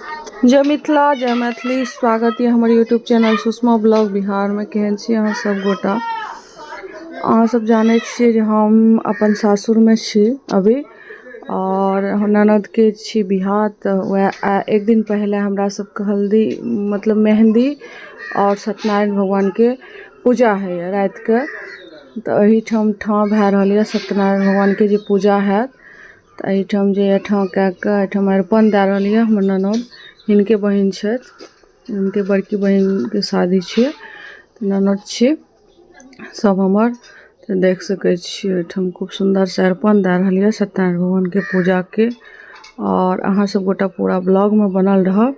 जय मिथिला, जय मैथिली। स्वागत यऽ हमर यूट्यूब चैनल सुषमा ब्लॉग बिहारमे। केहन छी अहाँ सब गोटा? अहाँ सब जानै छियै जे हम अपन सासुरमे छी अभी आओर ननदके छी बियाह, तऽ वएह एक दिन पहिले हमरा सबके हल्दी मतलब मेहन्दी आओर सत्यनारायण भगवानके पूजा होइए रातिके। तऽ एहिठाम ठाँव भए रहल यऽ, सत्यनारायण भगवानके जे पूजा हैत। तऽ एहिठाम जे ठाँव कए कऽ एहिठाम अरिपन दए रहल यऽ हमर ननद। हिनके बहिन छथि, हिनके बड़की बहिनके शादी छियै, तऽ ननद छियै सब हमर। तऽ देख सकै छियै, एहिठाम खूब सुन्दरसँ अरिपन दए रहल यऽ सत्यनारायण भगवानके पूजाके। आओर अहाँ सब गोटा पूरा ब्लॉगमे बनल रहब।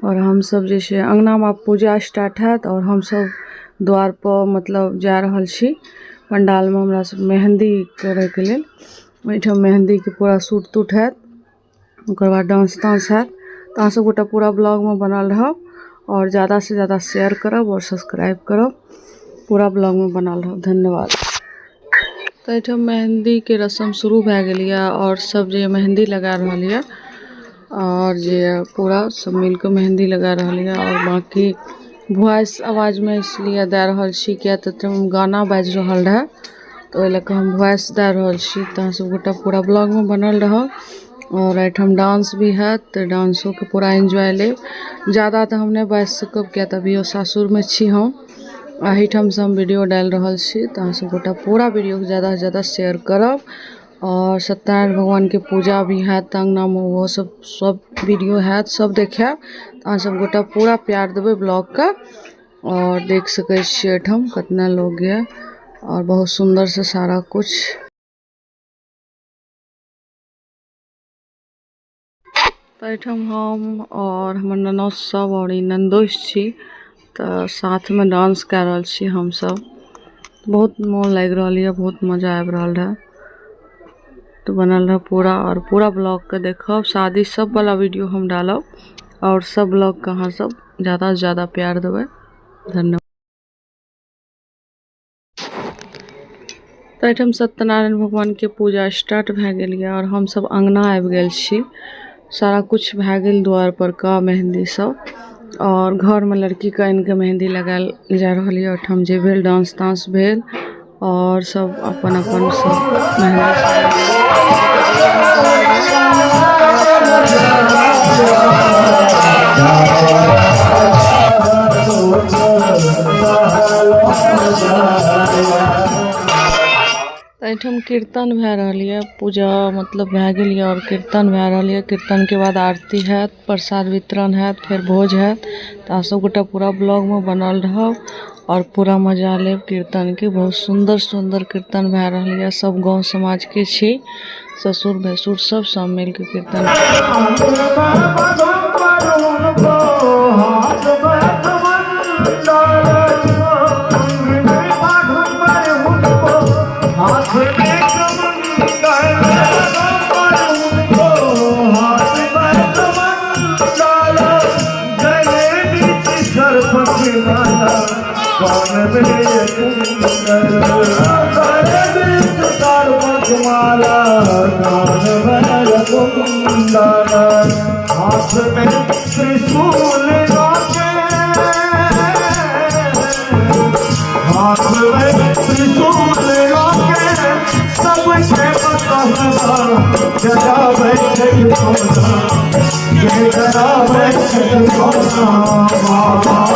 आओर हमसब जे छै अङ्गनामे आब पूजा स्टार्ट हैत आओर हमसब द्वारपर मतलब जा रहल छी पण्डालमे हमरा सब मेहन्दी करैके लेल। ओहिठाम मेहन्दीके पूरा सूट तूट हैत, ओकर बाद डान्स तांस हैत। तऽ अहाँ सब गोटा पूरा ब्लॉगमे बनल रहब आओर ज्यादासँ ज्यादा शेयर करब आओर सब्सक्राइब करब। पूरा ब्लॉगमे बनल रहब। धन्यवाद। तऽ एहिठाम मेहन्दीके रस्म शुरू भए गेल यऽ आओर सब जे मेहन्दी लगा रहल यऽ आओर जे पूरा सब मिलके मेहन्दी लगा रहल यऽ। आओर बाँकी वॉइस आवाजमे इसलिए दए रहल छी किया तऽ गाना बाजि रहल रहए, तऽ ओहि लऽ कऽ हम वॉइस दए रहल छी। तऽ अहाँ सब गोटा पूरा ब्लॉगमे बनल रहब। आओर एहिठाम डांस भी हैत, तऽ डांसोके पूरा एन्जॉय लेब। ज्यादा तऽ हम नहि बाजि सकब, किया तऽ अभियो सासुरमे छी हम। एहिठामसँ हम वीडियो डालि रहल छी। तऽ अहाँ सब गोटा पूरा वीडियोके ज्यादासँ ज्यादा शेयर करब। आओर सत्यनारायण भगवानके पूजा भी हैत अङ्गनामे, ओहो सब सब वीडियो हैत, सब देखायब। तऽ अहाँ सब गोटा पूरा प्यार देबै ब्लॉगके। आओर देख सकै छियै, एहिठाम कतना लोग यऽ आओर बहुत सुन्दरसँ सारा कुछ। तऽ एहिठाम हम आओर हमर ननद सब आओर ई ननदोसि छी, तऽ साथमे डांस कए रहल छी हमसब। बहुत मोन लागि रहल यऽ, बहुत मजा आबि रहल रहए। तऽ बनल रहब पूरा आओर पूरा ब्लॉगके देखब। शादी सब वाला वीडियो हम डालब आओर सब ब्लॉगके अहाँ सब ज्यादासँ ज्यादा प्यार देबै। धन्यवाद। तऽ एहिठाम सत्यनारायण भगवानके पूजा स्टार्ट भए गेल यऽ आओर हमसब अङ्गना आबि गेल छी। सारा किछु भए गेल दुआरि पर का मेहन्दी सब आओर घरमे लड़कीके आनिके मेहन्दी लगायल जा रहल यऽ। ओहिठाम जे भेल डांस तांस भेल आओर सब अपन अपन सब मेहन्दी। एहिठाम कीर्तन भए रहल यऽ। पूजा मतलब भए गेल यऽ आओर कीर्तन भए रहल यऽ। कीर्तनके बाद आरती हैत, प्रसाद वितरण हैत, फेर भोज हैत। तऽ अहाँ सब गोटा पूरा ब्लॉगमे बनल रहब आओर पूरा मजा लेब कीर्तनके। बहुत सुन्दर सुन्दर कीर्तन भए रहल यऽ। सब गाँव समाजके छी, ससुर भैंसुर सब सब मिलके कीर्तन। हाथ में त्रिशूल, हाथ में त्रिशूल के सबके जगाबै छै के जगाबै छै बाबा।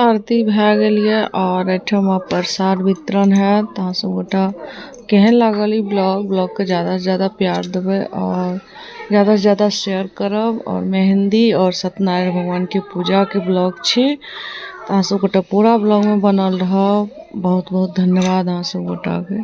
आरती भए गेल यऽ आओर एहिठाम प्रसाद वितरण हैत। अहाँ सब गोटा केहन लागल ई ब्लॉग? ब्लॉगके ज्यादासँ ज्यादा प्यार देबै आओर ज्यादासँ ज्यादा शेयर करब। आओर मेहन्दी आओर सत्यनारायण भगवानके पूजाके ब्लॉग छी। तऽ अहाँ सब गोटा पूरा ब्लॉगमे बनल रहब। बहुत बहुत धन्यवाद अहाँ सब गोटाके।